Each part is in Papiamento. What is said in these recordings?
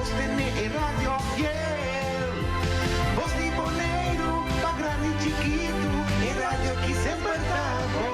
Sostene e radio fiel. Bos di Boneiru, pa grandi i chikitu, e radio ki semper ta bon.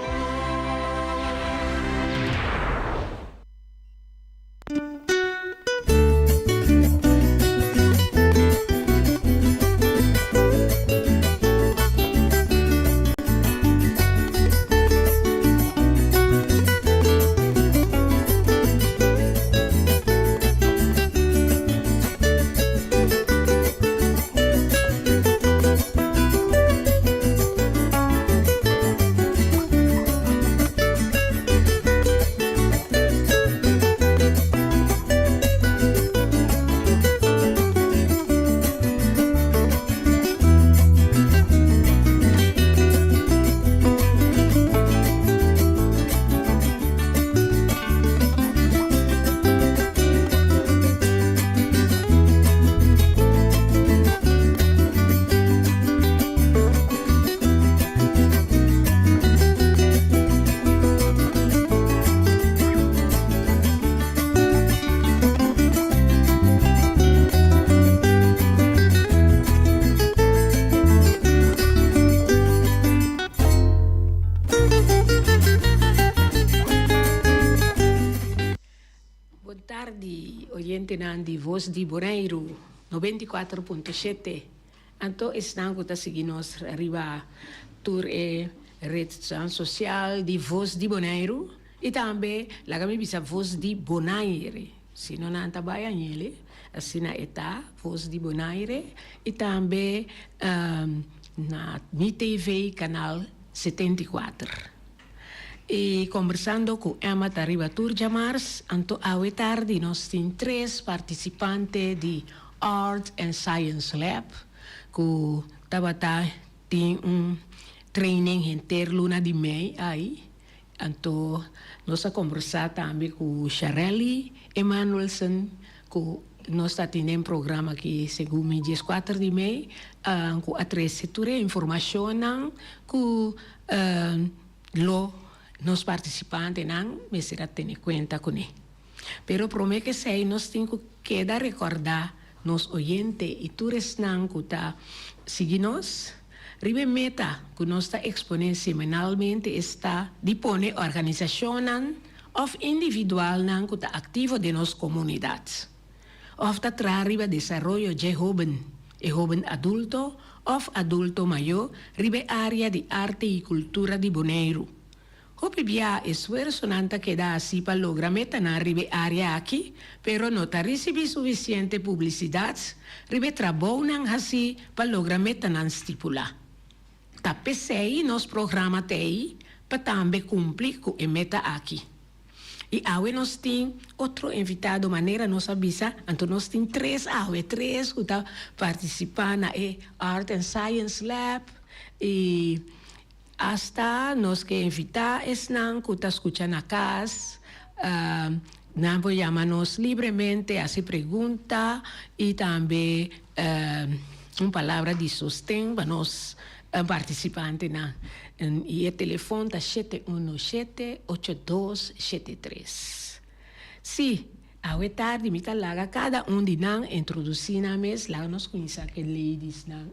Bon tardi oyentenan di Voz di Boneiru 94.7. Anto esnan ku ta sigui nos riba tur e retnan sosial di Voz di Boneiru i tambe laga mi bisa Voz di Bonaire, si no nan ta bai añele, asina e ta, Voz di Bonaire i tambe na Mi TV kanal 74. I kombersando ku Emma ta riba tur djamars, anto awe tardi nos tin tres partisipante di Art and Science Lab ku tabata tin un training henter luna di mei ai. Anto nos a kombersá tambe ku Sharelly Emanuelson ku nos ta tin den programa aki segun mi dieskuater di mei ku a trese tur e informashonnan ku Lo nos partisipantenan mester a tene kuenta kuné. Pero promé ku esei nos tin ku keda rekordá nos oyente i tur esnan ku ta sigui nos riba e meta ku nos ta eksponé semanalmente esta di pone organisashonnan òf individualnan ku ta aktivo den nos komunidat òf ta traha riba desaroyo dje hóben, e hóben adulto òf adulto mayó riba e área di arte i kultura di Boneiru. Hopi bia esfuersonan ta keda hasi pa logra metanan riba e área aki, pero no ta risibí sufisiente publisidat riba e trabounan hasí pa logra metanan stipulá. Ta p'esei nos programa t'ei pa tambe kumpli ku e meta aki. I awe nos tin otro invitado manera nos a bisa, anto nos tin tres awe, tres ku ta partisipá na e Art and Science Lab i asta nos ke invitá esnan ku ta skucha na kas, nan por yama nos libremente, hasi pregunta i tambe un palabra di sosten pa nos partisipantenan. I e telefon ta shete uno shete ocho dos shete tres. Sí, awe tardi mi ta laga kada un di nan introdusí nan mes, laga nos kuminsá ku e ladiesnan.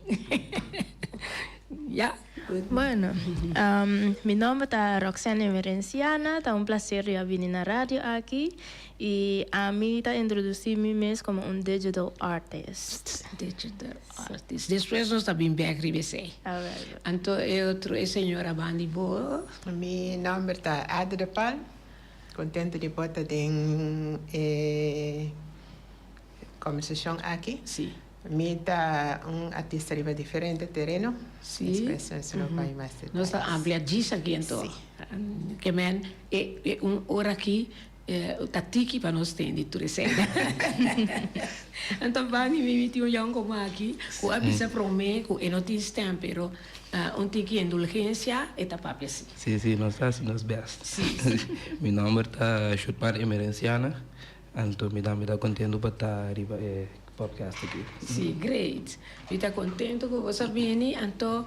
Ya. Bueno, mi nomber ta Roxanne Emerenciana, ta un placer di a bini na radio aki y ami ta introduci mi mes como un digital artist. Digital artist. Despues nos ta bin bek riba esey. Anto e otro e señora bandi bo. Mi nomber ta Ada de Palm, contento di por ta den e Conversacion aki. Sí. Mi ta un artista riba diferente tereno. Sí. Despues nos lo bai mas detalles. Nos ta amplia djis aki anto. Sí. Ke men e e un ora aki ta tiki pa nos tende tur esei. Anto bani mi mi tin un yòn komo aki ku a bisa prome ku e no tin stem pero un tiki indulgensia e ta papia si. Sí, sí, nos ta hasi nos best. Sí, sí. Mi nomber ta Shutmar Emerenciana. Anto mi tambe ta contento pa ta riba e podcast aki. Si, great. Mi ta contento cu bos a bini, anto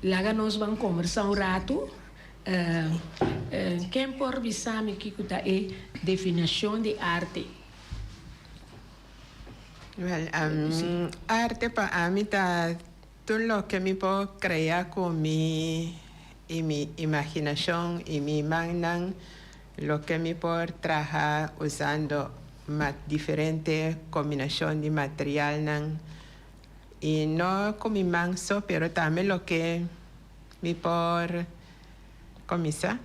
laga nos ban combersa un ratu. Ken por bisa mi kico ta e definacion di arte? Well, arte pa ami ta tur loke mi por krea ku mi i mi imaginashon i mi mannan, loke mi por traha usando diferente kombinashon di materialnan i no ku mi man so pero tambe loke mi por kuminsá.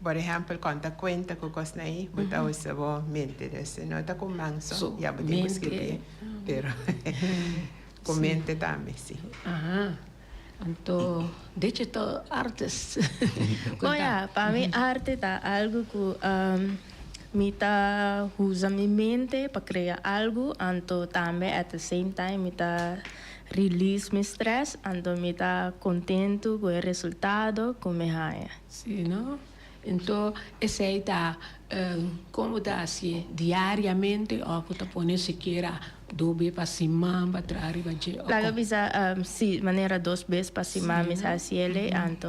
Por ehèmpel, konta kuenta ku kosnan ei, bo ta usa bo mente. Dus no ta ku man so, ya bo tin ku skirbi, pero ku mente tambe, si. Aha. Anto digital artist. Oh ya, pa mi arte ta algu ku mi ta usa mi mente pa krea algu, anto tambe at the same time mi ta release mi stress, anto mi ta kontentu ku e resultado ku mi haña. Sí, no? Anto esei ta kon bo ta hasié diariamente òf bo ta pone sikiera dos bes pa siman pa traha riba dje òf Laga bisa sí, manera dos bes pa siman mi sa hasiel, anto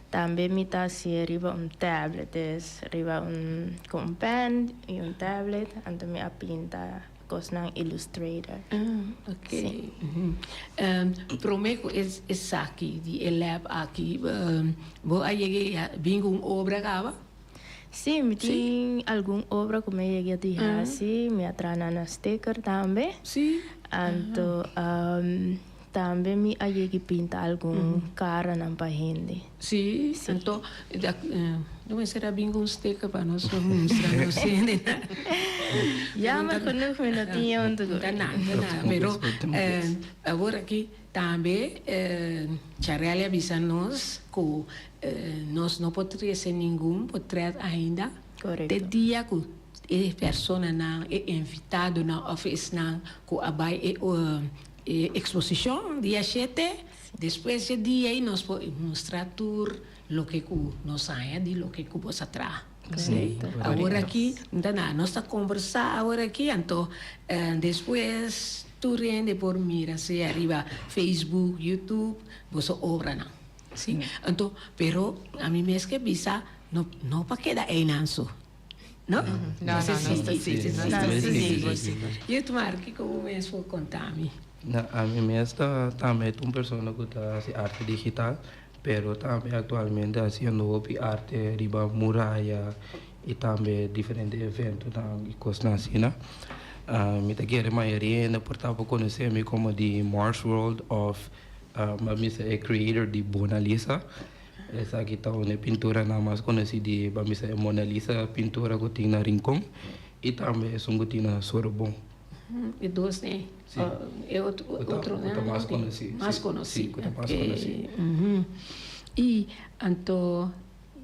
tambe mi ta hasié riba un tablet, dus riba un ku un pen i un tablet, anto mi a pinta. Kosnan Illustrator. Ah, ok. Sí. Promé ku esaki di e lab aki, bo a yega bin ku un obra kaba? Sí, mi tin algun obra ku mi a yega di hasi. Mi a traha nan na sticker tambe. Sí. Anto tambe mi a yega pinta algun karanan pa hende. Sí, anto no mester a bin ku un sticker pa nos por mustra nos hendenan. Jammer genoeg mi no tin e un tugu. Ta na, ta na, pero awor aki tambe Charelly a bisa nos ku nos no por trese ningun potret ainda te dia ku e personanan, e invitadonan òf esnan ku a bai e eksposishon dia shete. Despues dje dia ei nos por mustra tur loke ku nos haña di loke ku bos a traha. Sí. Awor aki, nta na, nos ta kombersá awor aki, anto despues tur hende por mira sea riba Facebook, YouTube, boso obranan. Sí. Anto, pero ami mes ke bisa, no, no pa keda einan so. No? No, no, nos ta sigui, nos ta sigui. Yutmar, kiko bo mes por konta mi? Na, ami mes ta tambe ta un persona ku ta hasi arte digital, pero tambe aktualmente hasiendo hopi arte riba muraya i tambe diferente eventonan i kosnan asina. Mi ta kere mayoria hende por ta por konosé mi komo di Mars World òf mi sa e creator di Bona Lisa. Esaki ta un e pinturanan mas konosí di ban bisa e Mona Lisa pintura ku tin na Rincon i tambe esun ku tin na Sorobon. E dos ne? Si. E otro Ku ta mas konosí. Mas konosí. Si, ku ta mas konosí. I anto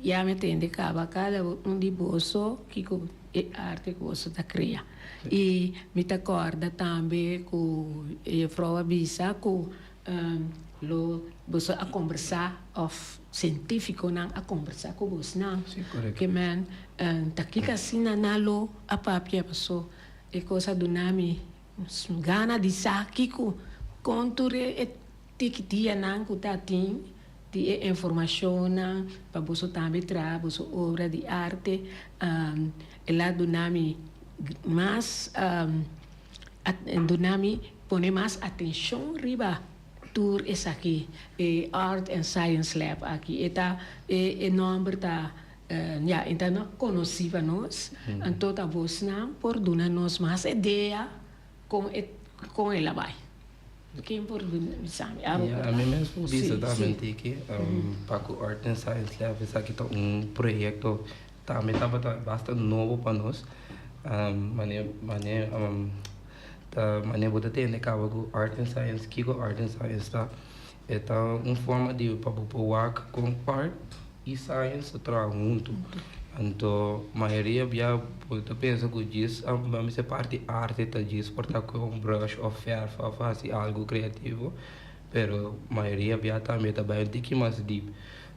ya mi tende kaba kada un di boso kiko e arte ku boso ta krea. I mi ta kòrda tambe ku e jufrou a bisa ku Lo boso a kombersá òf sientífikonan a kombersá ku bosnan. Sí, korekto. Ke men ta kiko asina nan lo a papia paso e kos a duna mi gana di sa kiko kon tur e tiki dianan ku ta tin di e informashonnan pa boso tambe traha boso obra di arte. El a duna mi mas duna mi Pone mas atencion riba tur esaki, e Art and Science Lab aki. E ta, e nomber ta, ya, e ta no conoci pa nos, anto ta bosnan por duna nos mas idea con e, con el a bay. Ken por bisa mi? Abo por. Ya, ami mes por bisa tambe tiki, pa cu Art and Science Lab esaki ta un proyecto tambe tabata basta nobo pa nos, mane, mane. Ta manera bo ta tende kaba ku art and science, kiko art and science ta? E ta un forma di pa bo por wak kon art i science ta traha huntu. Anto mayoria bia bo ta pensa ku djis a mester parti arte ta djis por ta ku un brush òf fèrf òf hasi algu kreativo, pero mayoria bia tambe ta bai un tiki mas dip.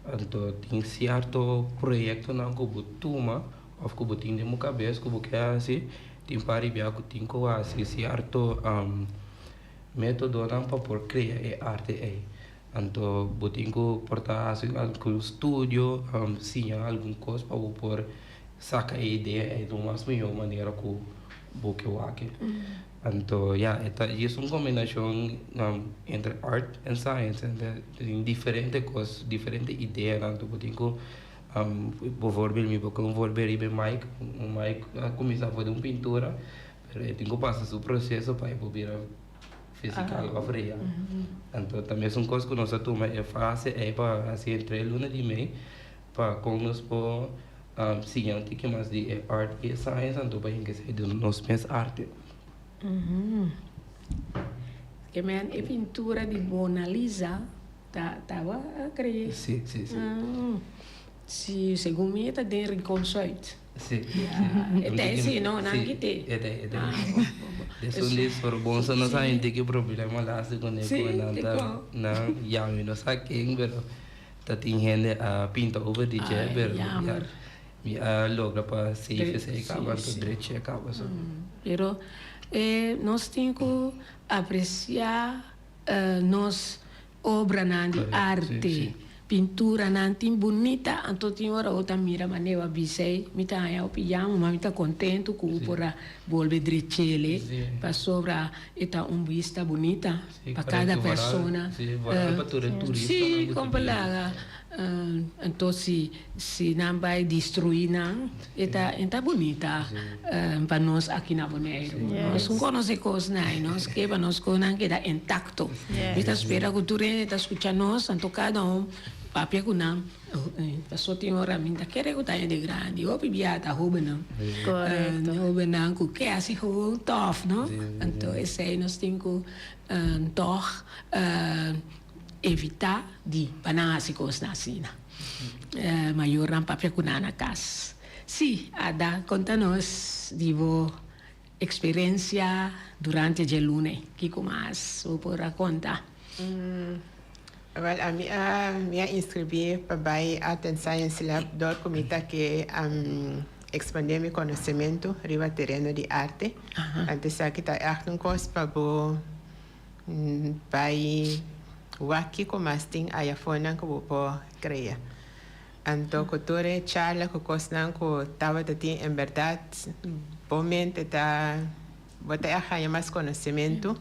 Anto tin sierto proyektonan ku bo tuma òf ku bo tin den bo kabes ku bo ke hasi. Tin par di bia ku tin ku hasi sierto metodonan pa por krea e arte ei. Anto bo tin ku por ta hasi algun studio, siña algun kos pa bo por saka e idea ei di un mas mihó manera ku bo ke wak. Anto ya, e ta djis un kombinashon entre art en science, tin diferente kos, diferente ideanan ku bo tin ku, bijvoorbeeld mi por kon voorbeeld riba e mic, un mic a kuminsá for di un pintura, pero e tin ku pasa su proseso pa e por bira fisikal òf real. Anto ta mesun kos ku nos a tuma e fase ei pa hasi entre e luna di mei pa kon nos por siña un tiki mas di e art i e science anto pa hinka esei den nos mes arte. Ke men e pintura di Mona Lisa ta tawa a kree? Si, si, si. Si, segun mi e ta den Rincon Zuid. Si, si. E ta esi no, nan kite. E ta e ta e. Desun di Sorbonso nos a hinti ki problema laatste ku ne ku nan ta nan ya mi no sa ken pero Ta tin hende a pinta over di dje pero ya mi a logra pa save esei kaba anto drechi e kaba so. Pero nos tin ku apresia nos obranan di arte, pinturanan tin bunita anto tin ora bo ta mira manera bo a bisa ei mi ta haña hopi yama ma mi ta kontentu ku bo por a bolbe drechele pasobra e ta un bista bunita. Pa kada persona. Sí, kon pa laga. Anto si si nan bai destruí nan, e ta e ta bunita pa nos aki na Boneiru. Nos no konosé kosnan ei, nos ke pa nos kosnan keda intakto. Mi ta spera ku tur hende ta skucha nos, anto kada un papia ku nan. Paso tin ora mi ta kere ku ta hende grandi, hopi bia ta hobennan. Hobennan ku ke hasi gewoon tòf, no? Anto esei nos tin ku tòg evitá di pa nan hasi kosnan asina. Mayornan papia ku nan na kas. Sí, Ada, konta nos di bo eksperensia durante dje luna ei. Kiko mas bo por a konta? Wel, ami a mi a inscribí pa bai Art and Science Lab dor cu mi ta ke expandé mi conocemento riba tereno di arte. Anto esaki ta echt un cos pa bo bai wak kico mas tin aya afonan cu bo por crea. Anto cu tur e charla cu cosnan cu tabata tin en berdad bo mente ta bo ta echt haña mas conocemento.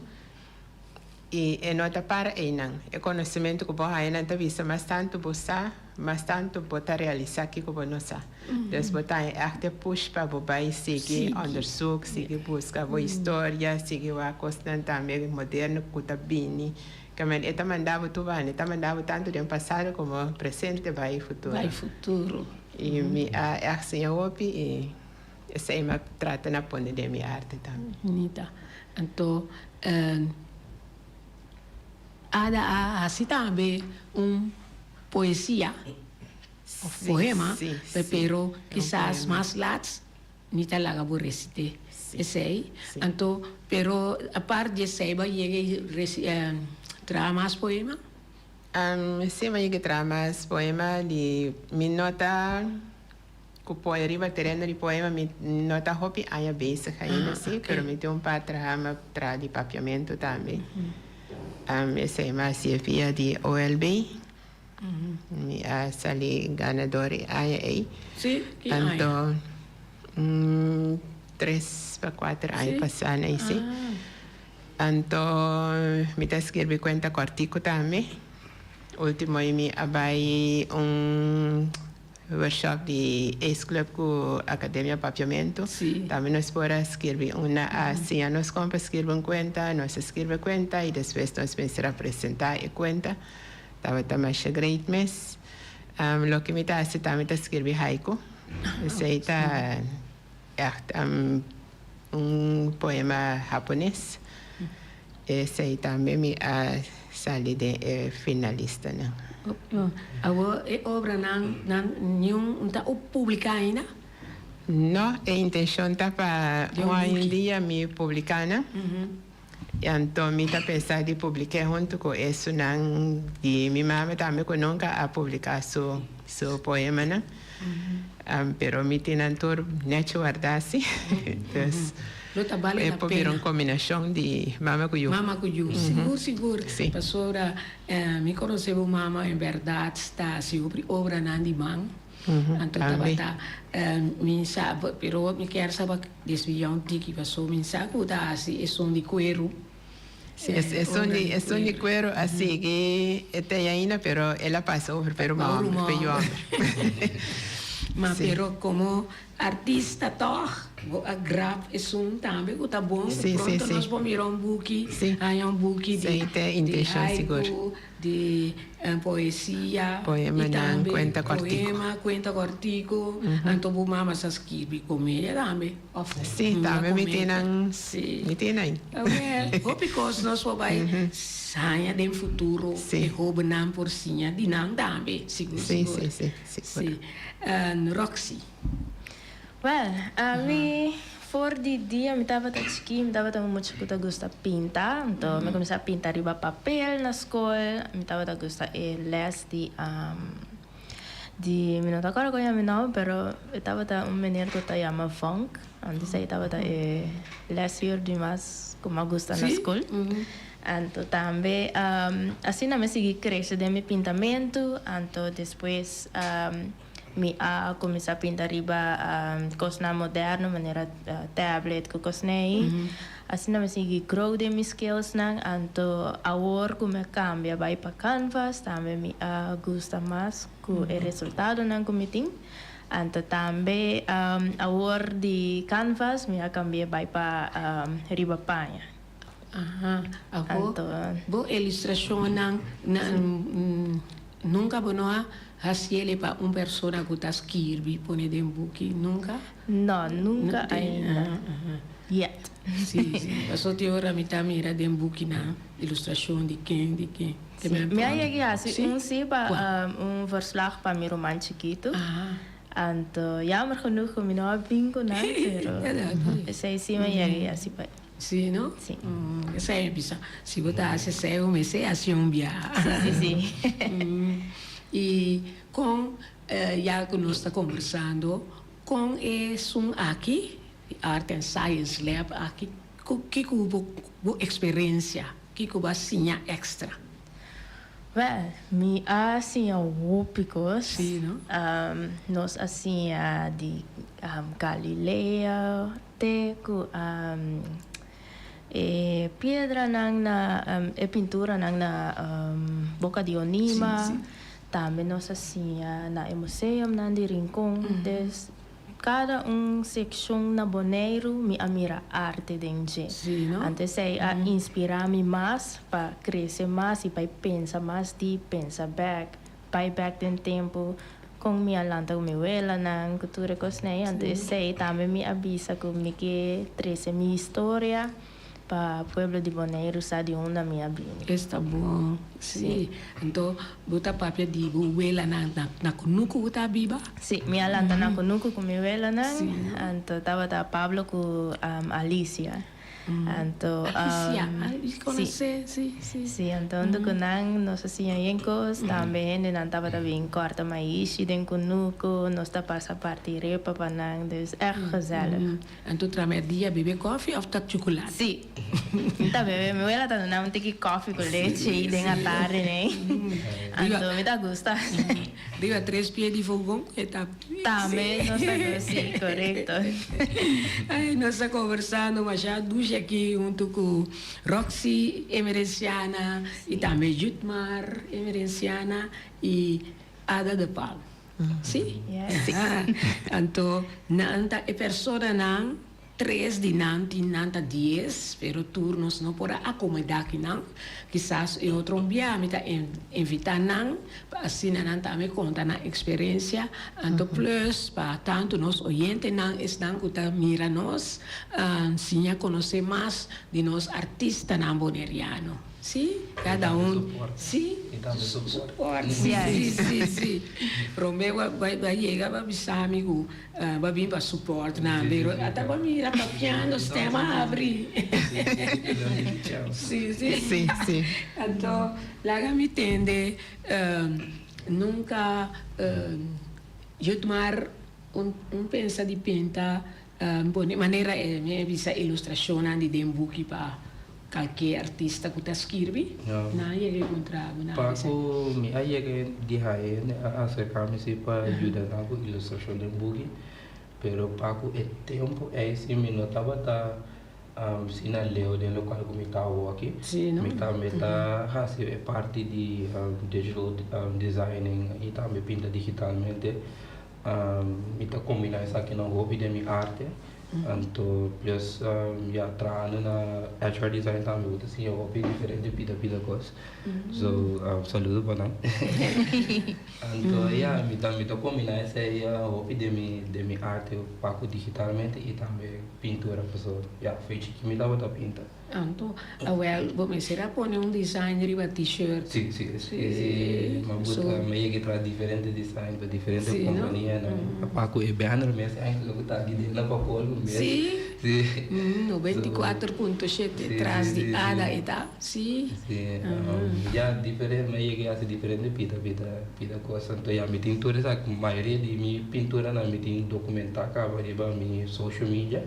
I e no ta para einan. E konosementu ku bo haña nan ta bisa mas tantu bo sa, mas tantu bo ta realisá kiko bo no sa. Dus bo ta haña ègt e push pa bo bai sigui onderzoek, sigui buska bo historia, sigui wak kosnan tambe moderno ku ta bini. Kèmen e ta manda bo tur banda, e ta manda bo tantu den pasado komo presente bai futuro. Bai futuro. I mi a ègt siña hopi i. Esei mi a trata na pone den mi arte tambe. Bunita. Anto Ada a hasi tambe un poesia of poema, pero kisas mas lat mi ta laga bo resit'é esei. Anto pero apart di esei bo a yega i traha mas poema? Si, mi a yega i traha mas poema di mi no ta. Ku pone riba tereno di poema mi no ta hopi aña bezig ainda si, pero mi tin un par traha mi a traha di papiamentu tambe. Esei mi a hasié via di OLB. Mi a sali ganador e aña ei. Sí, ki aña? Anto tres pa kuater aña pasá na esei. Anto mi ta skirbi kuenta kòrtiku tambe. Ultimo ei mi a bai un. Workshop di Ace Club ku Akademia Papiamentu. Tambe nos por a skirbi una a siña nos kon pa skirbi un kuenta, nos a skirbi e kuenta i despues nos mester a presentá e kuenta. Tabata masha great mes. Loke mi ta hasi tambe ta skirbi haiku. Esei ta ègt un poema hapones. Esei tambe mi a sali den e finalistanan. Awor e obranan nan niun ta publica ainda? No, e intencion ta pa un dia mi publica nan. Y anto mi ta pensa di publica hunto cu esunnan di mi mama tambe cu nunca a publica su su poemanan. Pero mi tin nan tur nechi warda si. Dus Lo ta bale e la por bira un pena. combinacion di mama cu yu. Mama cu yu. Sigur, sigur. Si. Pasobra mi conoce bo mama en berdad ta haci hopi obranan di man. Anto tabata mi sa pero mi kier sa desvia un tiki paso mi sa ku ta hasi esun di kueru. Si, esun di esun di kueru a sigui e te ainda pero el a pasa over pa e ruman homber, pa e yu homber. Ma pero komo artista tòg bo a grab esun tambe ku ta bon ku pronto nos por mira un buki, haña un buki di haiku. Di poesia y tambe poema, cuenta cortico. Anto bo mama sa skirbi comedia tambe of Sí, tambe mi tin nan, mi tin nan. Awel, hopi cos nos por bay haña den futuro e hobennan por siña di nan tambe, sigur sigur. Sí, sí, sí, sigur. Sí. Roxy. Well, ami for di dia mi tabata chikí mi tabata un mucha ku ta gusta pinta. Anto mi kuminsá pinta riba papel na skol. Mi tabata gusta e lès di di mi no ta kòrda kon yama e nòmber pero e tabata un meneer ku ta yama Vonk. Antes ei tabata e lèsuur di mas ku mi a gusta na skol. Anto tambe asina mi a sigui krese den mi pintamentu. Anto despues. Mi a kuminsá pinta riba kosnan moderno manera tablet ku kosnan ei. Asina mi sigui grow den mi skillsnan. Anto awor ku mi a kambia bai pa canvas tambe mi a gusta mas ku e resultadonan ku mi tin. Anto tambe awor di canvas mi a kambia bai pa riba paña. Aha, awor bo ilustrashonnan nunka bo no a hasiel pa un persona ku ta skirbi pone den buki, nunka? No, nunka ainda. Yet. Si, si. Pasobra tin ora mi ta mira den bukinan ilustrashon di ken, di ken. Si, mi a yega hasi un si pa un verslag pa mi ruman chikitu. Anto jammer genoeg ku mi no a bin ku nan, pero esei si mi a yega hasi pa. Sí, no? Sí. Esei mi bisa, si bo ta hasi esei bo mester hasi un biaha. Sí, sí, sí. I kon, ya ku nos ta kombersando, kon esun aki, di Art and Science Lab aki, kiko bo bo eksperensia, kiko bo a siña èkstra? Wèl, mi a siña hopi kos. Sí, no? Nos a siña di Galileo te ku e piedranan na, e pinturanan na Boka di Onima. Tambe nos a siña na e museumnan di Rincon. Des. Kada un sekshon na Boneiru mi a mira arte den dje. Anto esei a inspirá mi mas pa krese mas i bai pensa mas dip, pensa bèk, bai bèk den tempu kon mi a lanta ku mi welanan, ku tur e kosnan ei. Anto esei tambe mi a bisa ku mi ke trese mi historia. Pa pueblo di Boneiru sa di unda mi a bini. Esta bon, sí. Anto bo ta papia di bo welanan na kunuku bo ta biba? Sí, mi a lanta na kunuku ku mi welanan. Anto tabata Pablo ku Alicia. Anto, Alicia, mi konosé, sí, sí. Sí, anto huntu ku nan nos a siña yen kos. Tambe hendenan tabata bin kòrta maishi den kunuku, nos ta pasa parti repa pa nan, dus ègt gezellig. Anto tramerdia bebe koffie of ta chocolate? Sí. Mi ta bebe. Mi wela ta duna un tiki koffie cu leche y den atardi nei. Anto mi ta gusta. Riba tres pie di fogon e ta. Tambe nos ta gusta, sí, corecto. Ay, nos ta conversando masha dushi aki hunto cu Roxy Emerenciana y tambe Jutmar Emerenciana y Ada de Palm. Sí. Yes. Anto nan ta e personanan, tres di nan tin nan ta dies, pero tur nos no por a acomodá kinan. Kisas e otro un bia mi ta invitá nan pa asina nan tambe conta nan experiencia. Anto plus pa tanto nos oyentenan, esnan cu ta mira nos, siña conoce mas di nos artistanan boneriano. Sí, cada un. Sí, support. Sí, sí, sí, sí. Prome bo a yega bo a bisa mi cu bo a bin pa support nan, pero ata bo a mira papiando stem a habri. Sí, sí. Sí, sí. Anto laga mi tende nunca Jutmar un pensa di pinta pone manera mi a bisa ilustracionnan di den buki pa. Kalke artista ku ta skirbi, nan a yega enkontrá bo, nan a Pa bisa. ku mi a yega di haña hende a aserká mi si pa yuda nan ku ilustrashon den buki, pero pa ku e tempu ei si mi no tabata asina leu den lokual ku mi ta awoki. Mi tambe ta hasi e parti di digital designing i tambe pinta digitalmente. Mi ta kombiná esakinan hopi den mi arte. Anto plus ya trahando na HR design tambe bo ta siña hopi diferente pida pida kos. So saludo pa nan. Anto ya mi ta mi ta kombiná esei hopi den mi den mi arte pa ku digitalmente i tambe pintura pasobra ya fo'i chiki mi tabata pinta. Anto, awel, bo mester a pone un design riba t-shirt. Sí, sí, sí, sí. Mi a busca, mi a yega e traha diferente design pa diferente companianan. Pa cu e banner mes eigenlijk cu ta aki den na papel mes. Sí? Sí. 94.7 tras di Ada e ta, sí. Sí, ya diferente, mi a yega haci diferente pida, pida, pida cos. Anto ya mi tin tur esaki, mayoria di mi pinturanan mi tin documenta caba riba mi social media.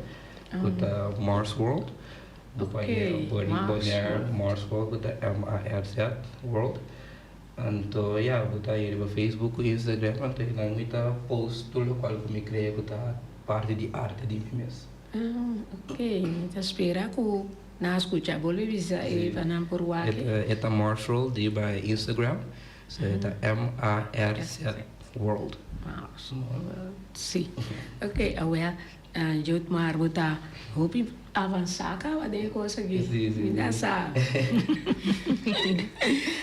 Ku ta Mars World. Bo por haya por di Bonaire Mars World ku ta M-A-R-Z World. Anto ya, bo ta haya riba Facebook ku Instagram. Anto einan mi ta post tur lokual ku mi krea ku ta parti di arte di mi mes. Ah, ok. Mi ta spera ku nan a skucha bo lo bisa e pa nan por wak. E ta Mars World riba Instagram. So e ta M-A-R-Z World. Mars World, si. Ok, awel. Jotmar bo ta hopi avansá kaba den e kos aki. Mi ta sa.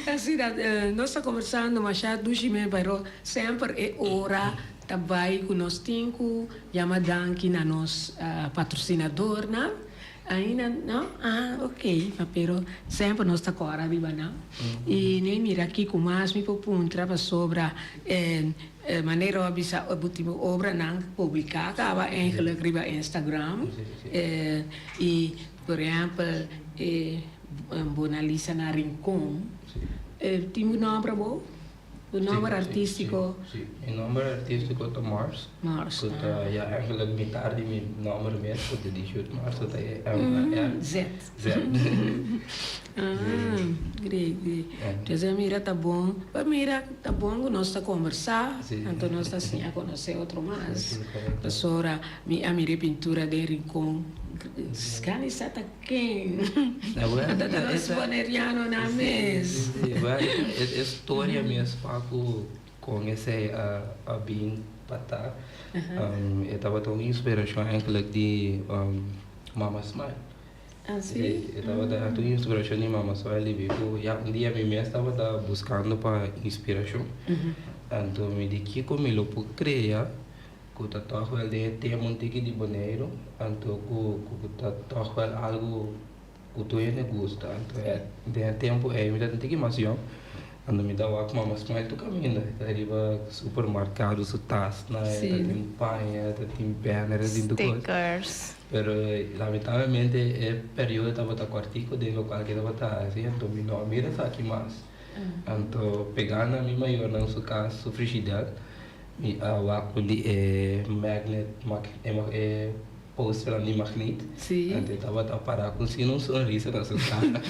Asina nos ta kombersando masha dushi mes pero semper e ora ta bai ku nos tin ku yama danki na nos patrosinadornan. Ainda no? Ah ok pero semper nos ta kòrda riba nan. I nei mira kiko mas mi por puntra pasobra e Manera bo a bisa bo tin bo obranan publiká kaba eigenlijk riba Instagram i por ehèmpel e Mona Lisa na Rincon tin bo nòmber abo? Bo nòmber artístiko? Si, mi nòmber artístiko ta Mars. Mars. Ku ta ya eigenlijk mitar di mi nòmber mes ku ta di Sjoerd Mars ku ta e M A R Z. Z. Ah, great, great. Entonces a mira ta bon, pa mira ta bon ku nos ta kombersá, anto nos ta siña konosé otro mas. Pasobra mi a mira e pintura den Rincon, Gani sa ta ken? Anto ta nos bonerianonan mes. E storia mes pa ku kon esei a bin pa ta, e tabata un inspirashon eigenlijk di Mama Smile. Ah, sí? E tabata echt un inspiracion di mama Suel di ku ya un dia mi mes tabata buscando pa inspiracion. Anto mi di kiko mi lo por crea ku ta tog wel den e tema un tiki di Boneiru, anto ku ku ta tog wel algo ku tur hende gusta. Anto den e tempo ei mi ta un tiki mas yong. Anto mi ta wak mama Smile tur kaminda. E ta riba supermarkado su tasnan, e ta tin paña, e ta tin banner, e ta tin tur kos. Stickers. Pero lamentablemente e periodo tabata kòrtiku den lokual ke tabata hasi, anto mi no a mira esaki mas. Anto pegá na mi mayornan su kas, su frishider, mi a wak un di e magnet, e posternan di magneet. Anto e tabata pará ku sin un sonrisa na su kara.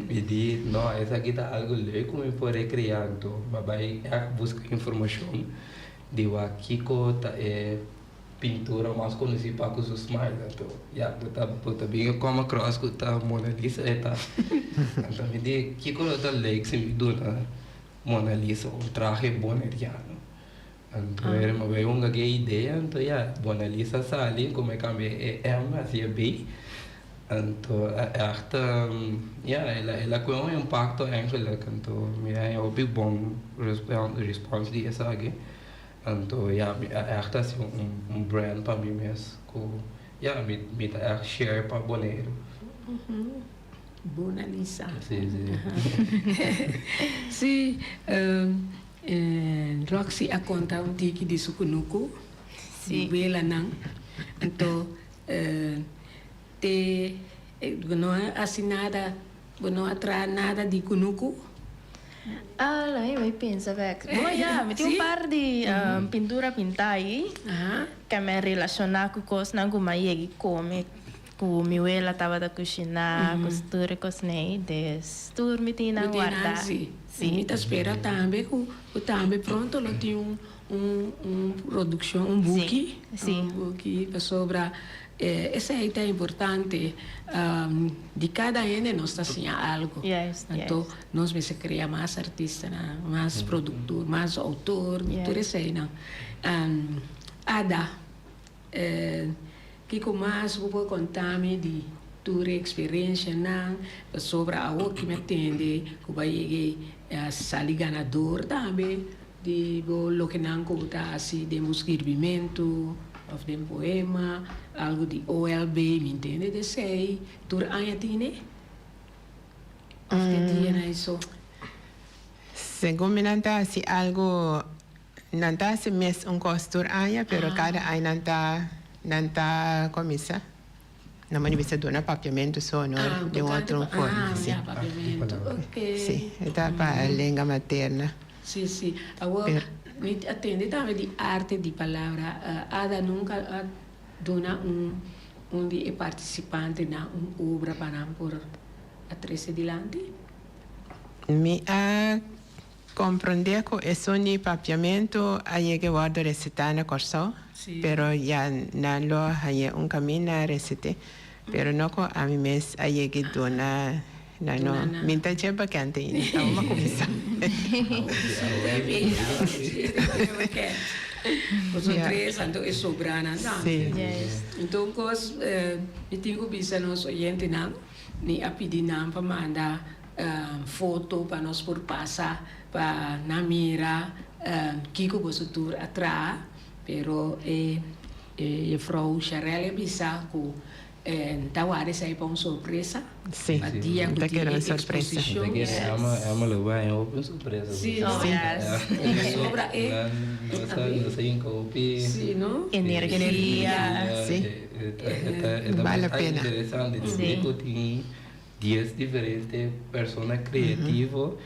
Mi di, no, esaki ta algu leuk ku mi por rekreá. Anto mi a bai ègt buska informashon di wak kiko ta e pintura mas konosí pa ku su smile. Anto ya, bo ta bo ta bin come across ku ta Mona Lisa e ta. Anto mi di, kiko lo ta leuk si mi duna Mona Lisa un trahe boneriano? Anto e mi bai hunga ku e idea, anto ya, Mona Lisa a sali, como e kambia e M hasi e B. Anto echt, ya, el a el a kue un impacto eigenlijk. Anto mi a haña hopi bon respons di esaki. Anto ya, mi a echt hasi un brand pa mi mes ku ya, mi mi ta echt share pa Boneiru. Mona Lisa. Si, si. Si, Roxy a konta un tiki di su kunuku, di welanan. Anto te bo no a hasi nada, bo no a traha nada di kunuku? Ah, laat mi bai pensa bek. Bo ya, mi tin un par di pintura pintá ahi, ke mi a relashoná ku kosnan ku mi a yega i kome. Ku mi wela tabata kushiná, ku tur e kosnan ei, des tur mi tin nan wardá. Sí. Mi ta spera tambe ku tambe pronto lo tin un un un produkshon, un buki, un buki pasobra esei ta importante. Di kada hende nos ta siña algu. Anto nos mester krea mas artistanan, mas produktor, mas outor, tur eseinan. Ada. Kiko mas bo por konta mi di tur e eksperensianan? Pasobra awor ki mi a tende ku bo a yega sali ganador tambe di bo lokenan ku bo ta hasi den bo skirbimentu òf den poema, algu di OLB, mi ntende di esei. Tur aña tine? Òf te dianan eso? Segun mi nan ta hasi algu Nan ta hasi mes un kos tur aña, pero kada aña nan ta nan ta kuminsá. Nan por bisa duna papiamentu so no den otro forma. Si. Si, e ta pa lenga materna. Si, si. Awor mi a tende tambe di arte di palabra. Ada nunka a duna un un di e partisipantenan un obra pa nan por a trese dilanti? Mi a Komprondé ku esun di papiamentu a yega wòrdu resetá na Kòrsou, pero ya nan lo haña un kaminda a reset'é, pero no ku ami mes a yega duna nan no. Mi ta dje bakente ainda, ta ora kuminsá. Mi tin ku bisa nos oyentenan, mi a pidi nan pa manda Foto pa nos por pasa pa nan mira kiko boso tur a traha, pero e jefrouw Sharelle a bisa ku ta warda esei pa un sorpresa pa dia ku tin e eksposishon. Energia. Bale pena. Dies diferente persona creativo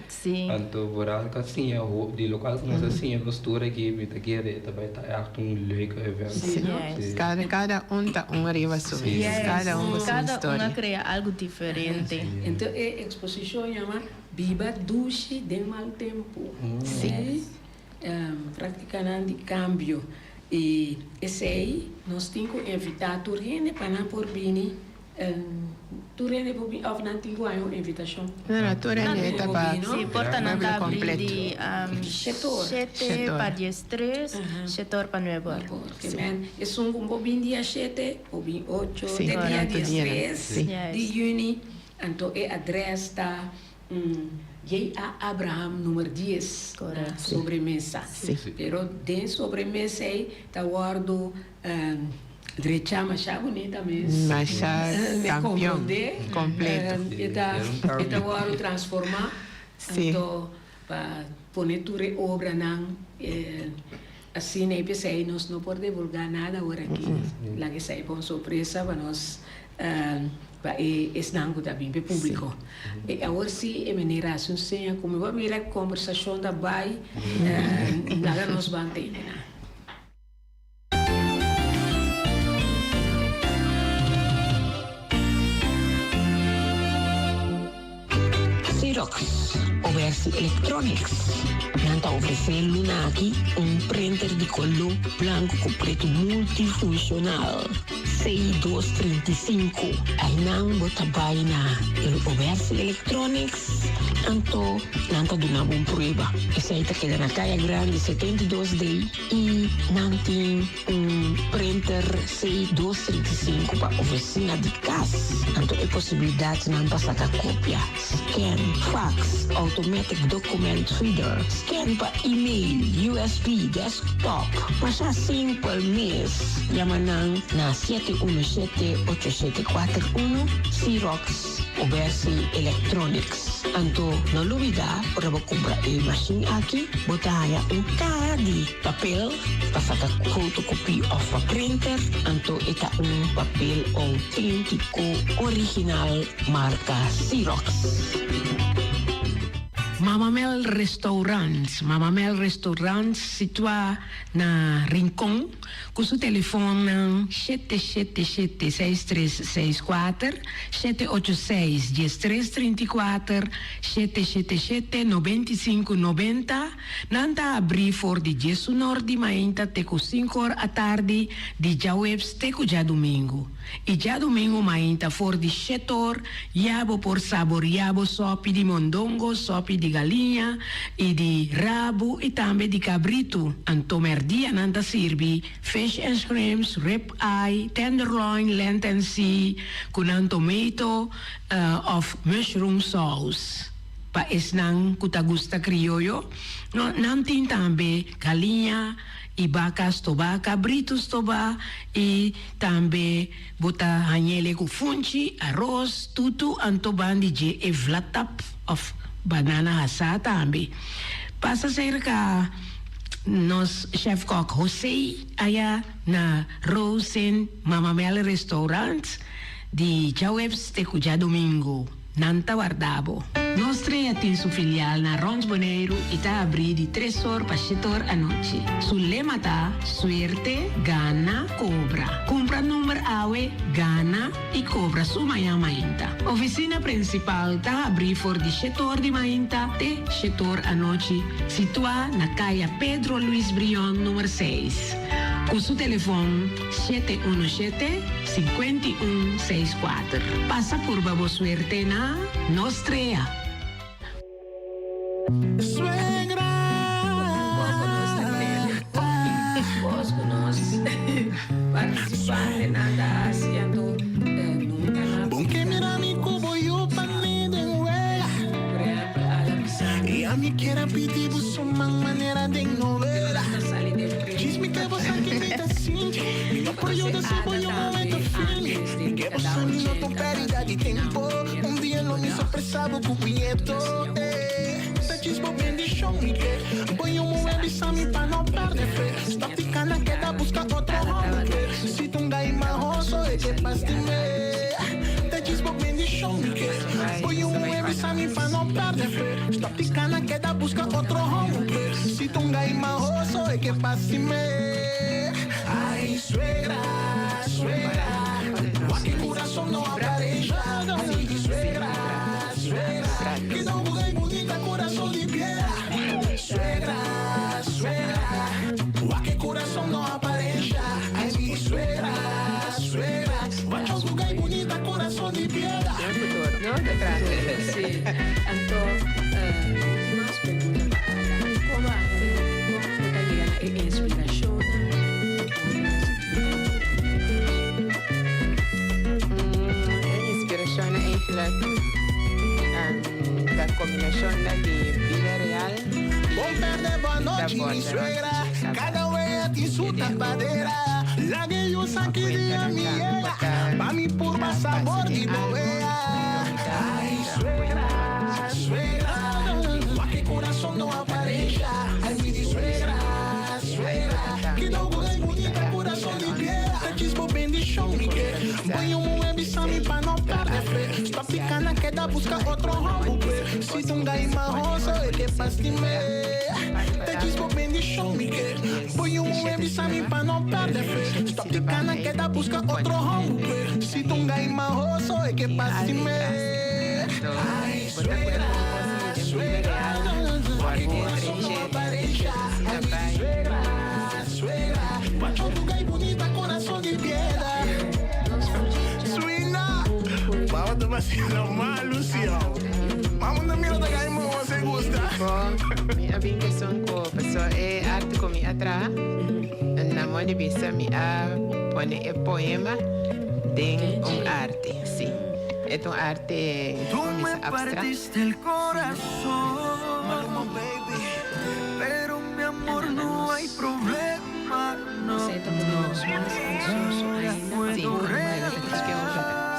anto vooral ta siña di locual cu nos a siña nos tur aki mi ta kere e ta bay ta echt un leuke event. Si. Cada cada un ta un riba su mes cada un cu su Cada un historia. a crea algo diferente. Enton e exposicion yama Biba dushi den mal tempo. Si. Practicanan di cambio y esey nos tin cu invita tur hende pa nan por bini. Tur hende por bin of nan tin ku haña un invitashon? No, no, tur hende ta pa Sí, portanan ta pueblo abrí completo. di shete pa diestres, shete or pa nuebe or. Ke men esun ku bo bin dia shete, bo bin ocho, Sí, te dia tur dianan, diestres sí. di yüni. Anto e adrès ta J.A. Abraham number dies na Sobremesa. Pero den Sobremesa ei ta wòrdu Drecha masha bunita mes. Masha campeon completo. E ta e ta wòrdu transformá anto pa pone tur e obranan asina i p'esei nos no por divulgá nada awor aki. Laga esei pa un sorpresa pa nos pa e esnan ku ta bin pa e públiko. I awor si e meneer a hasi un seña ku mi bo a mira e kombersashon ta bai laga nos ban tene nan. Xerox, Obersi Electronics, nan ta ofresé luna aki un printer di koló blanku ku pretu multifunshonal C235. Einan bo ta bai na el Obersi Electronics anto nan ta duna bo un prueba. Esei ta keda na Kaya Grandi 72 D. I nan tin un printer C dos 35 pa ofisina di kas. Anto e posibilidatnan pa saka kopia, scan, fax, automatic document reader, scan pa email, usb, desktop. Masha simpel mes. Yama nan na 717 8741, Xerox Obersi Electronics. Anto no lubida ora bo kumpra e mashin aki bo ta haña un kaha di papel pa saka fotokopie òf pa printer, anto e ta un papel outéntiko original marka Xerox. Mama Mel Restaurant, Mama Mel Restaurant situá na Rincon ku su telefonnan 777 6364, 786 1334, 777 95 90. Nan ta abrí for di diesunor di mainta te ku sinkor atardi di djaweps te ku djadumingu. I djadumingu mainta for di shetor ya bo por saboriá bo sòpi di mondongo, sòpi di galiña i di rabu i tambe di kabritu. Anto mèrdia nan ta sirbi fish and shrimps, rib eye, tenderloin, land and sea ku nan tomato òf mushroom sauce. Pa esnan ku ta gusta krioyo, nan tin tambe galiña i baka stobá, kabritu stobá i tambe bo ta hañ'ele ku funchi, aros, tutu, anto ban di dje e vlatap òf banana hasá tambe. Pasa serka nos chèfkòk José aya na Rosen Mama Mel Restaurant di djaweps te ku djadumingu. Nan ta warda bo. Nos Strea tin su filial na rond Boneiru i ta abrí di tres or pa shete or anochi. Su lema ta, Suerte, gana, kobra. Kumpra number awe, gana i kobra su mañan mainta. Ofisina prinsipal ta habrí for di shete or di mainta te shete or anochi, situá na Kaya Pedro Luis Brion number seis. Ku su telefon 717 51 64. Pasa purba bo suerte na Nos Strea. Suegra. Bos ku nos participantenan ta hasi anto nunka nan. Bon ke mira mi ku bo yu pa mi den wega. Por ehempel Ada bisa. I ami kier a pidi bo su man manera den novela. Ta sali den print. Djis mi ke bo sa ki mi ta sinti. Mi no por yuda si bo yu muhe ta firme. Mi ke bo sa mi no ta un perdida di tempo. Un dia lo mi sorpresa bo ku un nieto. Ta djis bo bendishon mi ke. Bo yu muhe bisa mi pa no perde fe. Stop di kana keda buska otro homber. Si ta un gai mahoso e ke pas di me. Ta djis bo bendishon mi ke. Bo yu muhe bisa mi pa no perde fe. Stop di kana keda buska otro homber. Si ta un gai mahoso e ke pas di me. Ay suegra, suegra. Wak e kurason no aparensha. Ay suegra, suegra. Keda un gai bunita kurason di piedra. Suegra, suegra. Wak e kurason no aparensha. Ay mi suegra, suegra. Wak un gai bunita kurason di piedra. Den futuro. No, den futuro, sí. Anto, tin mas pregunta pa Ada. Como como bo ta yega na e inspiracionnan? E inspiracionnan eigenlijk ta combinacionnan di bida real i Bon perde bo ta anochi, mi borda suegra. rond dje Cada wea tin su E den un tapadera. Laga e yu sa ki dia cuentanan mi tambe yega. por ta Pa mi purba pasa sabor den di bo algo wea. anto mi ta Ay, ta apoya suegra, rond dje suegra. Wak e kurason no aparensha. Ay, mi di suegra, suegra. Kida un gai bunita kurason di piedra. Ta djis bo bendishon mi ke. Bo yu muhe bisa mi pa no perde fe. Stop di kana keda buska otro hòmber pe. Si ta un gai mahoso e ke pas di me. Ta djis bo bendishon mi ke. Bo yu muhe bisa mi pa no perde fe. Stop di kana keda buska otro hòmber pe. Si ta un gai mahoso e ke tin pas di algo me. tras anto Ay, bo ta pone suegra, un kos di den bida suegra. real Wak e ku kurason no trece aparensha. si Ay, ta mi di bai suegra, suegra. Wacho tu gai bunita corazón di piedra. Suina, Vamos te vacila mal, Lucio. Vamos na mira da gai mo se gusta. Tipo, mi a bin keson ku paso e arte ku mi a traha, na modo di bisa mi a pone e poema den un arte, sí. E ta un arte Tú kon me bisa abstract. partiste el corazón, Maluma baby. pero mi amor no hay problema, no. Esei ta pone nos mas ansioso Ahora ainda. puedo Sí, bueno, ta chique un regalar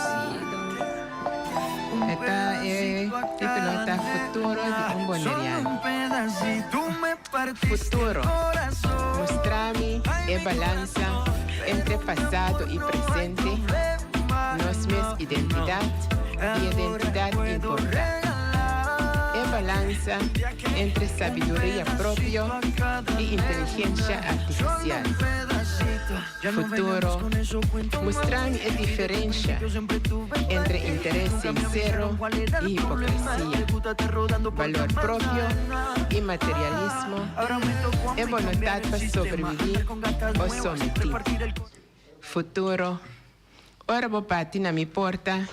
un E ta e pedacito a título cada ta Futuro di un letra, solo Boneriano. un pedacito. Tú me partiste el Futuro, corazón, mustra mi ay e mi balansa corazón, entre pero mi pasado amor i no hay presente, problema, nos mes no, no. identidat i Ahora identidat puedo importá. E regalar balansa. balansa entre sabiduria propio i inteligensha artifisial. Futuro, mustra mi e diferensha entre interes sinsero i hipokresia, balor propio i materialismo, e boluntat pa sobreviví o sometí. Futuro, ora bo bati na mi porta,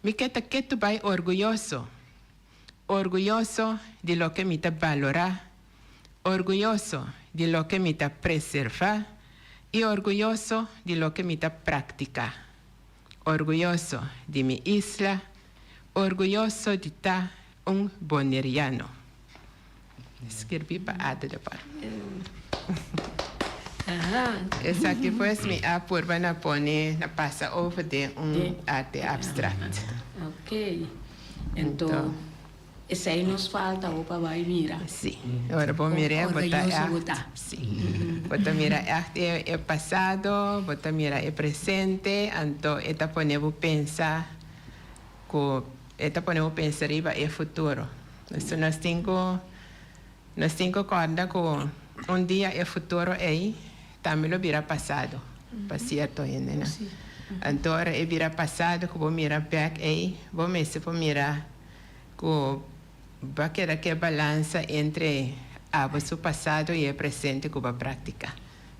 mi ke ta ketu bai orguyoso, orguyoso di loke mi ta balorá, orguyoso di loke mi ta preservá i orguyoso di loke mi ta praktiká. Orguyoso di mi isla, orguyoso di ta un boneriano. Skirbi pa Ada de Par. Esaki pues mi a purba na pone, na pasa over den un arte abstract. Ok. Ento esei nos falta bo pa bai mira. Si. Ora bo mir'é bo ta echt. Si. Bo ta mira echt e pasado, bo ta mira e presente, anto e ta pone bo pensa ku e ta pone bo pensa riba e futuro. So nos tin ku nos tin ku kòrda ku un dia e futuro ei tambe lo bira pasado pa sierto hendenan. Anto ora e bira pasado ku bo mira bèk ei bo mester por mira ku bo a keda ku e balansa entre abo su pasado i e presente ku bo a praktiká.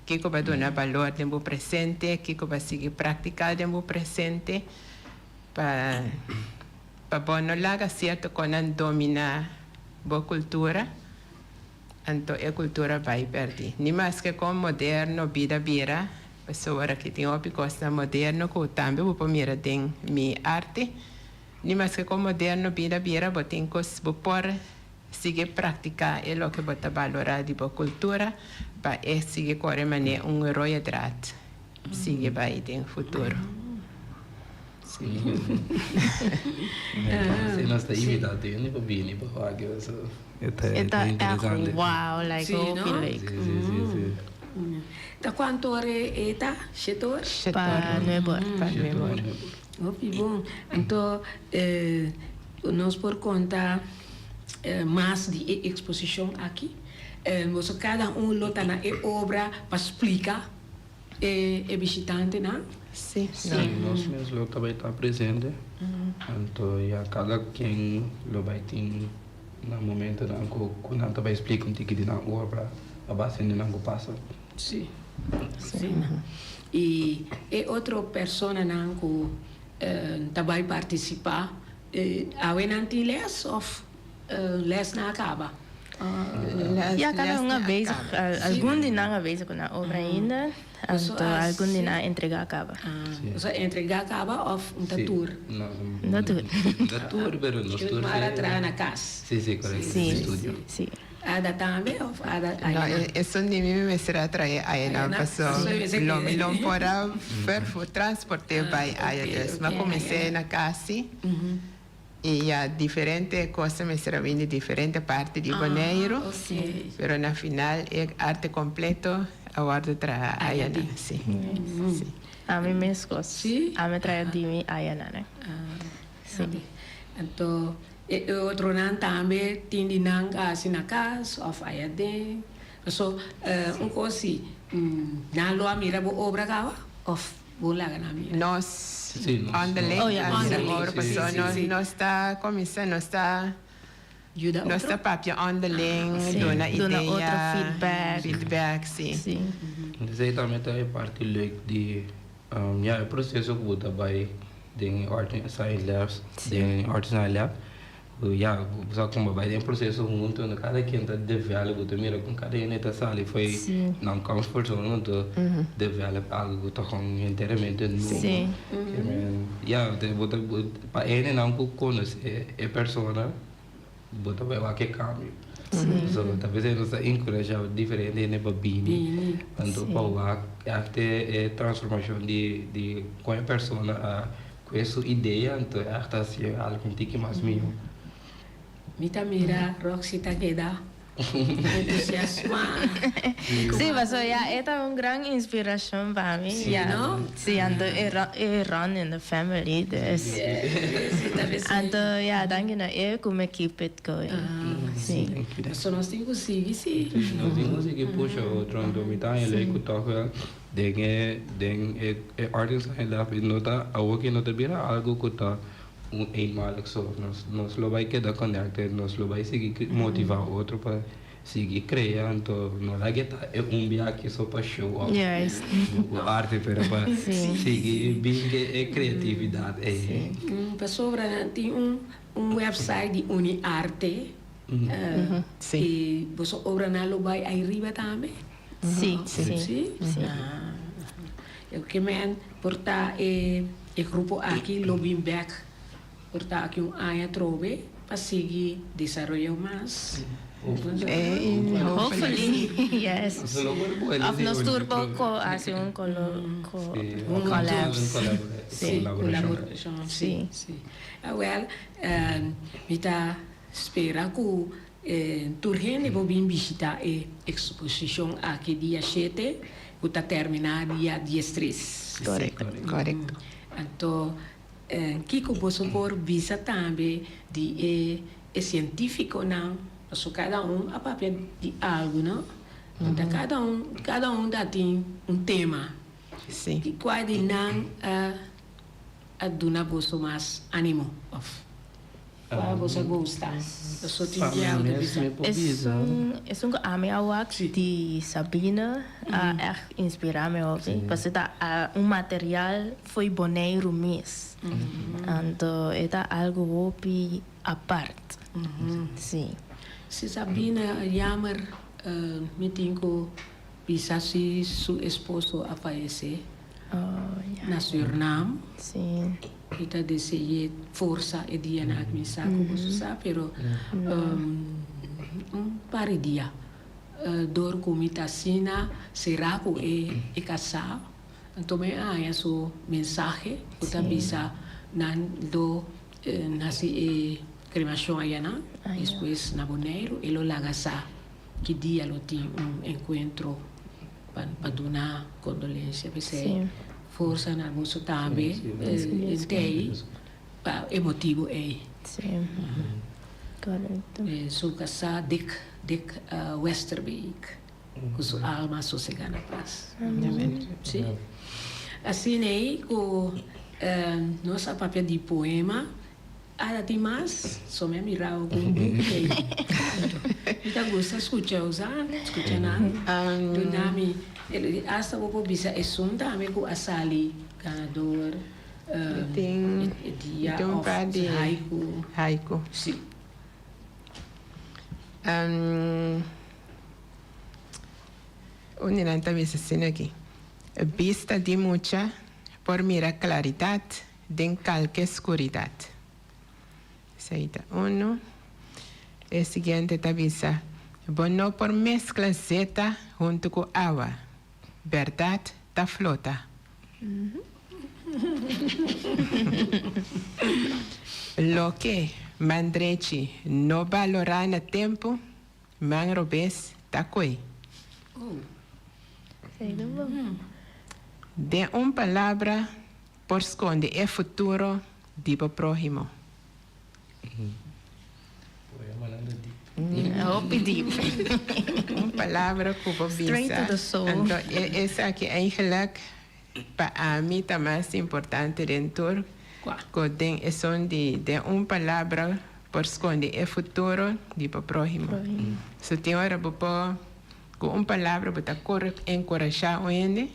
Kiko bo a duna balor den bo presente, kiko bo a sigui praktiká den bo presente pa. Pa bo no laga sierto konan dominá bo kultura, anto e kultura bai pèrdí. Ni maske kon moderno bida bira, pasobra aki tin hopi kosnan moderno ku tambe bo por mira den mi arte, ni maske kon moderno bida bira bo tin ku bo por sigui praktiká e loke bo ta balorá di bo kultura pa e sigui kore manera un rode draad sigui bai den futuro. Sí. Sí, nos ta invitá Tini pa bini pa wak eso. E ta E ta echt interesante. wow, like Sí, hopi no? leuk. Sí, sí, sí, sí. Ta kuantu ora e ta? Shete or? Shete Pa or. nuebe or. Pa Shete nuebe or, or. nuebe or. Hopi bon. Anto nos por konta mas di e eksposishon aki. Boso kada un lo ta na e obra pa splika E bishitantenan? Sí. Sí, nos mes lo ta bai ta presente. Anto ya kada ken lo bai tin nan momentonan ku ku nan ta bai splika un tiki di nan obra a base di nan ku pasa. Sí. Sí. I e otro personanan ku ta bai partisipá, awe nan tin les òf les nan a kaba? Ya kada un a bezig, algun di nan a bezig ku nan obra ainda, anto algun di nan a entregá kaba. Boso a entregá kaba òf un ta tur? Un ta tur. Un ta tur, pero nos tur Mara a traha na kas. Sí, sí, korekto, den studio. Sí. Ada tambe òf Ada No, ayena? esun di mi mi mester a trae ayena paso lo mi lo por a vervoer, transport'é bai aya. Dus mi a kumins'é na kas sí. I ya diferente kos a mester a bini di diferente parti di Boneiru, pero na final e arte kompleto a wòrdu traha ayanan, si. Si. Ami meskos. Ami a traha di mi ayanan. Si. Anto e otronan tambe tin di nan a hasi na kas òf aya den. Paso un kos si, nan lo a mira bo obra kaba òf? Bo laga nan mira. Nos onderling Oh, ja, a mira onderling. obra paso Sí, nos sí. nos ta cuminsa nos ta Yuda nos otro. ta papia onderling Sí, duna duna idea otro feedback. feedback sí. Sí. Esei tambe ta e parti leuk di ya e proseso ku bo ta bai den e Art and Science Labs den e Art and Science Lab. Ya, bo sa kon bo bai den proseso huntu, no kada ken ta develop, bo ta mira kon kada hende ta sali fo'i nan comfort zone anto develop algo ku ta kon enteramente nuevo. Ya, bo ta pa hendenan ku konosé e persona bo ta bai wak e kambio. So ta p'esei nos ta enkurashá diferente hende pa bini anto pa wak ègt e transformashon di kon e persona a Ku e su idea anto e ta hasié algu un tiki mas mihó. Mi ta mira Roxy ta keda. Entusiasmá. Sí, paso ya e ta un gran inspirashon pa mi. Sí, Ya. no? Sí, anto e ru- e run in the family, dus. Sí, ta bes. Anto ya, danki na e ku mi keep it going. Sí. So nos tin ku sigui, sí. Nos tin ku sigui pusha otro, anto mi ta haña lei ku tòg wel den e den e e art and science lab no ta awor ke no ta bira algo ku ta un eenmalig so. Nos nos lo bai keda connected, nos lo bai sigui motiva otro pa sigui crea, anto no laga e ta e un biaha so pa show off bo arte, pero pa sigui bin ke e creatividad ey. Pasobra nan tin un un website di Uniarte y boso obranan lo bai ayriba tambe? Sí. Sí? Ah. Ke men por ta e grupo aki lo bin bek por ta aki un aña atrobe pa sigui desaroyo mas. Hopefully, yes. Of nos tur por ko hasi un collab. Sí, colaboracion. Sí, sí. Awel, mi ta spera ku Tur hende por bin bishita e eksposishon aki dia shete ku ta terminá dia diestres. Korekto. Korekto. Anto kiko boso por bisa tambe di e e sientífikonan? Pasobra kada un a papia di algu, no? Anto kada un kada un ta tin un tema. Sí. Kua di nan a a duna boso mas ánimo òf? Kua boso a gusta? Boso tin bieu ta bisa. Esun esun ku ami a wak di Sabine a ègt inspirá mi hopi pasobra ta un material fo'i Boneiru mes anto e ta algu hopi apart si. Si Sabine jammer mi tin ku bisa si su esposo a fayesé na Surnam. Mi ta dese'é forsa e dianan aki. Mi sa ku boso sa, pero un par di dia dor ku mi ta asina será ku e e kasá, anto mi a haña su mensahe ku ta bisa nan lo hasi e kremashon ayanan, despues na Boneiru e lo laga sa ki dia lo tin un enkuentro pa duna kondolensia. P'esei Forsa na boso tambe entei pa e motibu ei. Su kasá Dick Dick Westerbeek ku su alma sosegá na pas. Sí. Asina ei ku nos a papia di poema. Ada tin mas, so mi a mira awo ku un buki ei. Mi ta gusta skucha usa, skucha nan. Duna mi, asta bo por bisa esun tambe ku a sali ganador e dia of haiku. Haiku. Si. Un di nan ta bisa asina aki, Bista di mucha por mira klaridat. Den kalke skuridat. Esei ta unu. E siguiente ta bisa, Bo no por meskla zeta huntu ku awa. Bèrdat ta flota. Loke man drechi no balorá na tempu, man robes ta koe. Den un palabra, Por skonde e futuro di bo próhimo. Hopi diep. Un palabra ku bo bisa. Straight to the soul. Anto esaki eigenlijk pa ami ta mas importante den tur ku den esun di den un palabra por skonde e futuro di bo próhimo. So tin ora bo por ku un palabra bo ta enkurashá un hende.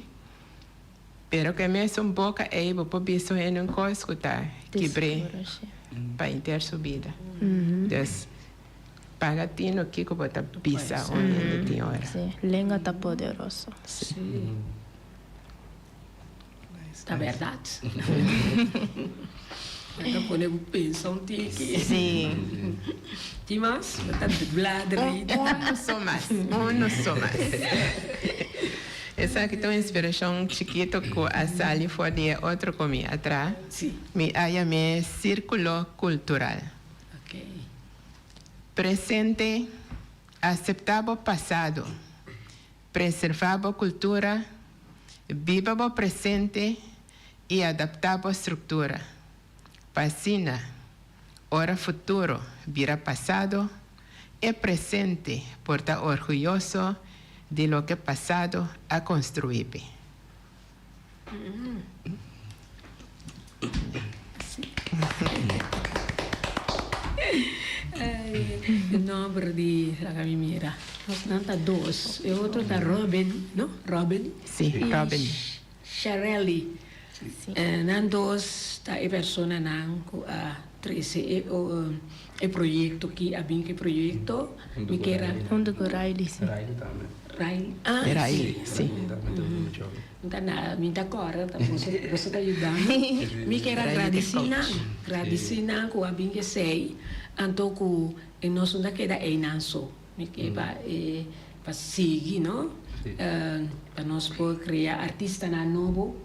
Pero ku e mesun boka ei bo por bisa un hende un kos ku ta kibr'é pa henter su bida. Dus, paga tino kiko bo ta bisa un hende tin ora. Sí, lenga ta poderoso. Sí. Ta bèrdat. Nan ta pone bo pensa un tiki. Sí. Tin mas? Bo ta bladri. Uno so mas, uno so mas. Esaki ta un inspirashon chikito ku a sali for di e otro ku mi a traha. Mi a yam'é Sírkulo Kultural. Presente. Aseptá bo pasado, preservá bo kultura, biba bo presente i adaptá bo struktura, pa asina ora futuro bira pasado, e presente por ta orguyoso di loke pasado a konstruí p'e. E nomber di laga mi mira nos nan ta dos e otro ta Robin no Robin Si Robin y Sharelly nan dos ta e personanan cu a trece e e proyecto ki a bin cu e proyecto mi kier a Hunto cu Riley si. Riley tambe. Riley ah Riley si. Mi ta na mi ta kòrda ta boso boso ta yuda mi. Mi kier a gradisí nan gradisí nan ku a bin esei anto ku e nos no ta keda einan so. Mi ke pa e pa sigui no pa nos por krea artistanan nobo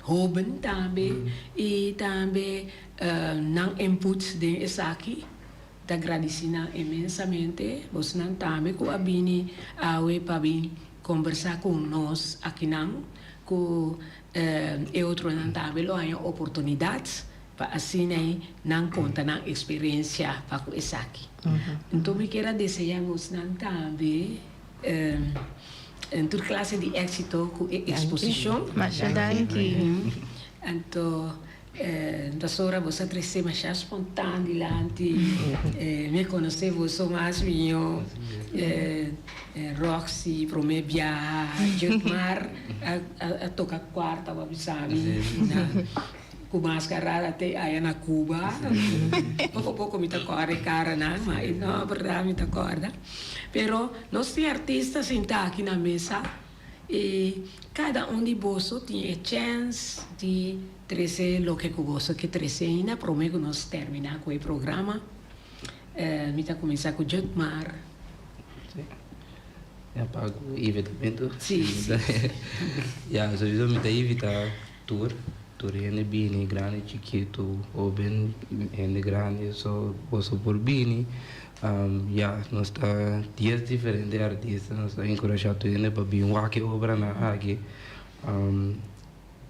hoben tambe i tambe nan input den esaki. Ta gradisí nan inmensamente bosnan tambe ku a bini awe pa bin kombersá ku nos akinan ku e otronan tambe lo haña oportunidat pa asina nan konta nan eksperensia pa ku esaki. Anto mi kier a deseá bosnan tambe tur klase di éksito ku e eksposishon. Masha danki. Anto Pasobra boso a trese masha spontaan dilanti. Mi a konosé boso mas mihó. Roxy promé biaha, Judmar a toka kuarta bo a bisa mi ku maskarada te aya na Cuba. Poko poko mi ta kòrda e karanan, ma e nòmbernan mi ta kòrda. Pero nos tin artista sintá aki na mesa. I kada un di boso tin e chèns di trese loke ku boso ke trese ainda promé ku nos terminá ku e programa. Mi ta kuminsá ku Judmar. Sí. Ya pa ku invitamentu. Sí, sí. Ya, sowieso mi ta invitá tur, tur hende bini, grandi, chikitu, hóben, hende grandi, so boso por bini. Ya, nos ta dies diferente artista, nos ta enkurashá tur hende pa bin wak e obranan aki.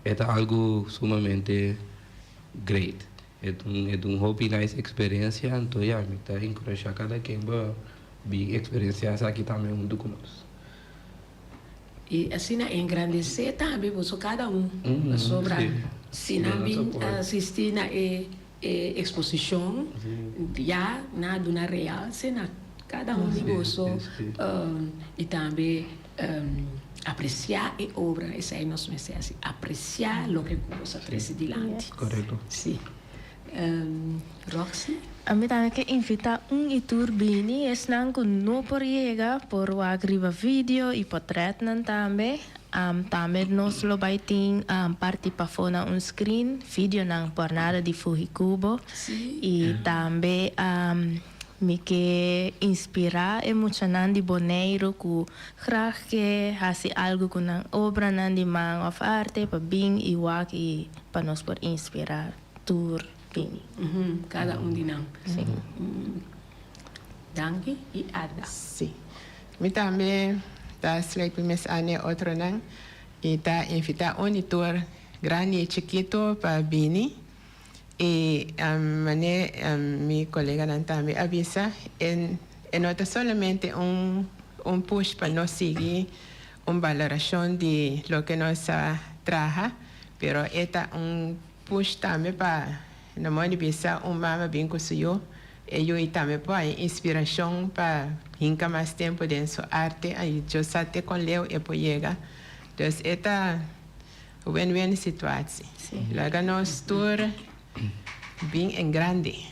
E ta algu sumamente great. E ta un e ta un hopi nice eksperensia, anto ya, mi ta enkurashá kada ken pa bin eksperensiá esaki tambe huntu ku nos. I asina engrandesé tambe boso kada un, pasobra si nan bin asistí na e E exposicion ya na duna realce na cada un di boso y tambe aprecia e obra, esey nos mester haci, aprecia loke cu boso a trece dilanti. Correcto. Si. Roxy? Ami tambe ke invita un y tur bini, esnan cu no por yega por wak riba video y potretnan tambe. Tambe nos lo bai tin parti pafó na un screen, videonan por nada di Fuhikubo. I tambe mi ke inspirá e muchanan di Boneiru ku graag ke hasi algu ku nan obranan di man òf arte pa bin i wak i pa nos por inspirá tur bini. Kada un di nan. Danki i Ada. Sí. Mi tambe ta sluit mi mes aan e otronan i ta invitá un i tur, grandi i chikitu, pa bini. I manera mi koleganan tambe a bisa, e e no ta solamente un un push pa nos sigui un balorashon di loke nos a traha, pero e ta un push tambe pa, na modo di bisa, un mama bin ku su yu. E yu i tambe por haña inspirashon pa hinka mas tempu den su arte i yo sa te kon leu e por yega. Dus e ta win-win situatie. Laga nos tur bin en grandi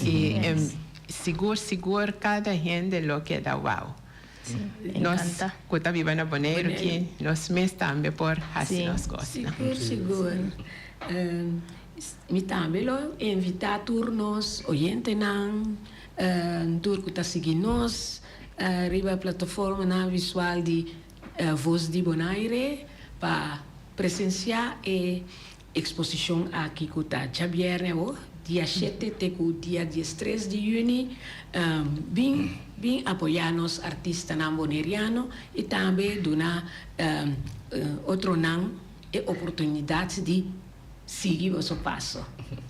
i sigur sigur kada hende lo keda wow. Nos ku ta biba na Boneiru ki nos mes tambe por hasi nos kosnan. Sigur sigur. Mi tambe lo invitá tur nos oyentenan, tur ku ta sigui nos riba plataformanan visual di Voz di Bonaire pa presensiá e eksposishon aki ku ta djabièrnè awo. Dia shete te ku dia diestres di yüni, bin bin apoyá nos artistanan boneriano i tambe duna otronan e oportunidat di sigui boso paso.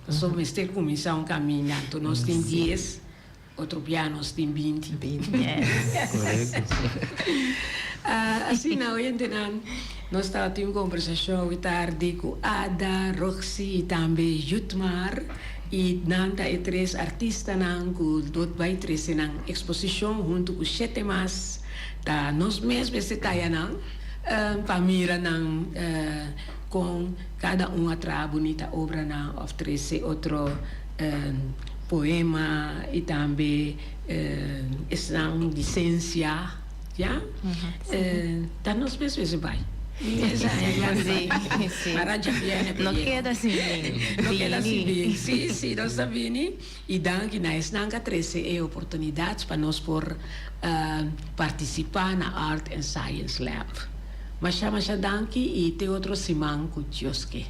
Pasobra mester kuminsá un kaminda, anto nos tin dies, otro bia nos tin binti. Asina, oyentenan, nos tabatin un kombersashon awe tardi ku Ada, Roxy i tambe Jutmar, i nan ta e tres artistanan ku lo bai trese nan eksposishon huntu ku shete mas. Ta nos mes mester taya nan pa mira nan kon kada un a traha bunita obranan òf trese otro poema i tambe esnan di sensia, ya. Ta nos mes mester bai. No keda sin bini. No keda sin bini. Si, si, nos ta bini. I danki na esnan ku a trese e oportunidat pa nos por partisipá na Art and Science Lab. Masha, masha danki i te otro siman ku Dios ke.